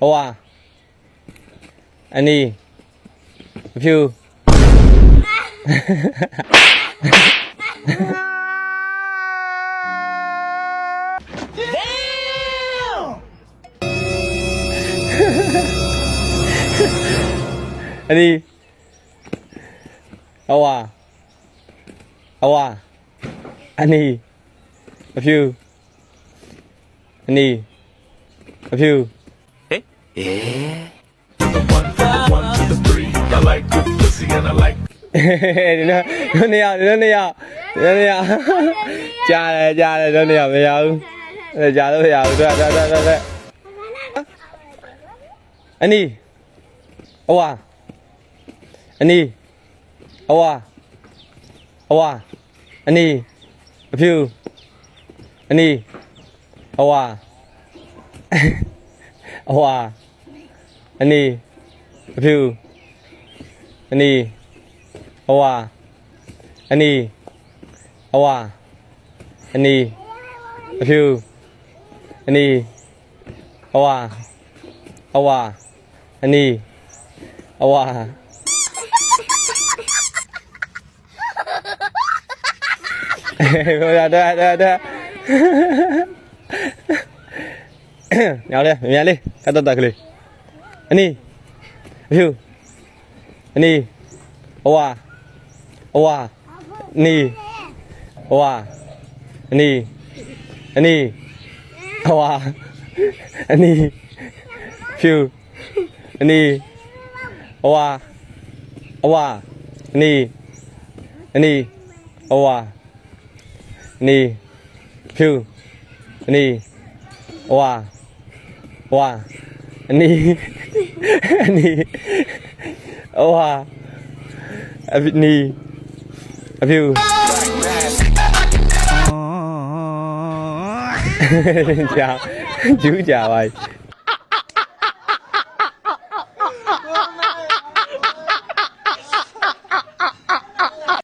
ອາວາ ອັນນີ້ ອາພິວ ອັນນີ້ ອາວາ ອາວາ ອັນນີ້ ອາພິວ ອັນນີ້ ອາພິວ ເອ ເອ One, one, two, three. I like good pussy and I like ດຽວນະ ດຽວນະ ດຽວນະ ດຽວນະ ຈ້າແລ້ວ ຈ້າແລ້ວ ດຽວນະ ແມ່ນຫຍັງ ເອີ ຈ້າແລ້ວ ແມ່ນຫຍັງ ດຽວ ດຽວ ດຽວ ດຽວ ອັນນີ້ ອາວາ ອັນນີ້ ອາວາ ອາວາ ອັນນີ້ ອາພິວ ອັນນີ້ ອາວາ ອາວາ ອັນນີ້ ອາພິວ ອັນນີ້ ອາວາ ອັນນີ້ ອາວາ ອັນນີ້ ອາພິວ ອັນນີ້ ອາວາ ອາວາ ອັນນີ້ ອາວາ ເດີ ເດີ ເດີ ເດີ ເອົາເລີຍ ແມ່ນເລີຍ ກະຕັດຕາຄືເລີຍ ອັນນີ້ ອາພິວ ອັນນີ້ ອາວາ ອາວາ ອັນນີ້ ອາວາ ອັນນີ້ ອັນນີ້ ອາວາ ອັນນີ້ ພິວ ອັນນີ້ ອາວາ ອາວາ ອັນນີ້ ອັນນີ້ ອາວາ ອັນນີ້ ພິວ ອັນນີ້ ອາວາ ອາວາ ອັນນີ້ ອັນນີ້ ອາວາ ອັນນີ້ ອາພິວ ຈ້າ ຈູ້ຈ້າໄວ.